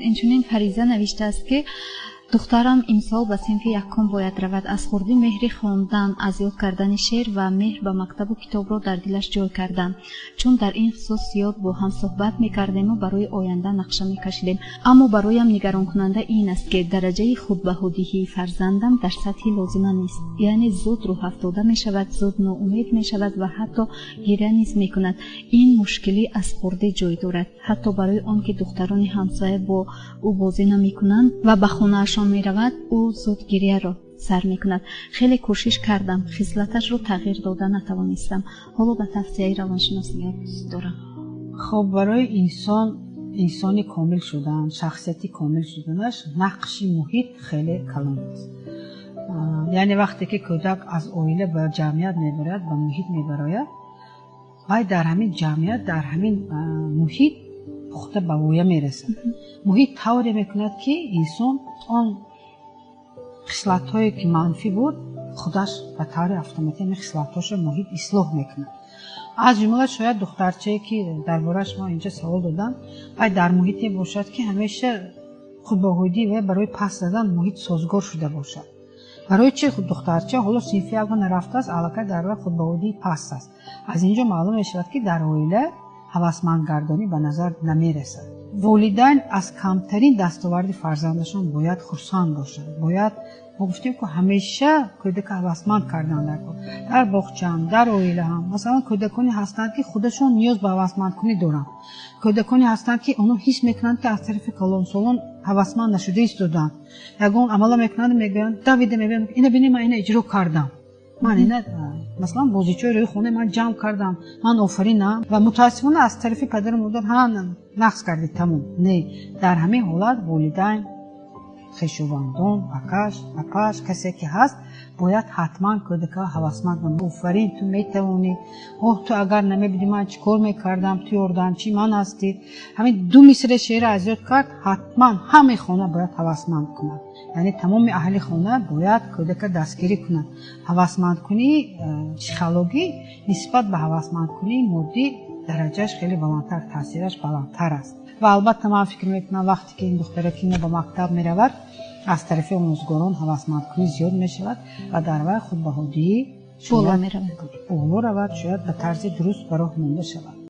Инчунин Фариза навиштааст, ки духтарам имсол ба синфи якум бояд равад. Аз хурдӣ меҳри хондан, аз ёд кардани шеър ва меҳр ба мактабу китобро дар дилаш ҷой кардам, чун дар ин хусус зиёд бо ҳам суҳбат мекардему барои оянда нақша мекашидем. Аммо бароям нигаронкунанда ин аст, ки дараҷаи худбаҳодиҳии фарзандам дар сатҳи лозима нест, яъне зуд рӯҳафтода мешавад, зуд ноумед мешавад ва ҳатто гиря низ мекунад. Ин мушкилӣ аз хурдӣ ҷой дорад, ҳатто барои он ки духтарони ҳамсоя бо ӯ бозӣ намекунанд ва ба хонаашон меравад, ӯ зуд гиряро сар мекунад. Хеле кӯшиш кардам, хислаташро тағйир дода натавонистам. Ҳоло ба тавсияи равоншинос ниёз дорам. Хуб, барои инсон, инсони комил шудан, шахсияти комил шуданаш нақши муҳит хеле калон аст. Яъне вақте ки кӯдак аз оила ба ҷамъият мебарояд, ба муҳит мебарояд, вай дар ҳамин ҷамъият, дар ҳамин муҳит пухта ба воя мерасад. Муҳит тавре мекунад, ки инсон он хислатҳое, ки манфӣ буд, худаш ба таври автоматӣ ҳамин хислатҳошро муҳит ислоҳ мекунад. Аз ҷумла шояд духтарчае, ки дар борааш мо инҷа савол додам, вай дар муҳите бошад, ки ҳамеша худбаҳодӣ вай барои паст задан муҳит созгор шуда бошад. Барои чи духтарча ҳоло синфи аввал нарафтааст, аллакай дар вай худбаҳодии паст аст? Аз ин ҷо маълум мешавад, ки дар оила ҳавасмандгардонӣ ба назар намерасад. Волидайн аз камтарин дастоварди фарзандашон бояд хурсанд бошанд. Бояд, мо гуфтем, ки ҳамеша кӯдака ҳавасманд кардан дар кор, дар боғчаам, дар оилаам. Масалан, кӯдаконе ҳастанд, ки худашон ниёз ба ҳавасмандкунӣ доранд, кӯдаконе ҳастанд, ки онҳо ҳис мекунанд, ки аз тарафи калонсолон ҳавасманд нашуда истоданд. Ягон амала мекунанд, мегӯянд, давида мебиёнд: «Ина бинед, ман ина иҷро кардам, ман ина, масалан, бозичаи рӯи хонаи ман ҷамъ кардам, ман офаринам». Ва мутаассифона аз тарафи падару модар: «Ҳа, нақс кардӣ, тамом». Не, дар ҳамин ҳолат волидайн, хешовандон, акаш, апаш, касе ки ҳаст, бояд ҳатман кӯдака ҳавасманд кунад: «Офарин, ту метавонӣ! Оҳ, ту агар намебудӣ, ман чӣ кор мекардам? Ту ёрдамчи ман ҳастӣ». Ҳамин ду мисра шеъра аз ёд кард, ҳатман ҳамаи хона бояд ҳавасманд кунад, яъне тамоми аҳли хона бояд кӯдака дастгирӣ кунад. Ҳавасмандкунии психологӣ нисбат ба ҳавасмандкунии моддӣ дараҷааш хеле баландтар, таъсираш баландтар аст. Ва албатта ман фикр мекунам, вақте ки ин духтараки мо ба мактаб меравад, аз тарафи омӯзгорон ҳавасмандкунӣ зиёд мешавад ва дар вай худбаҳодиӣ боло меравад. Боло равад, шояд ба тарзи дуруст ба роҳ монда шавад.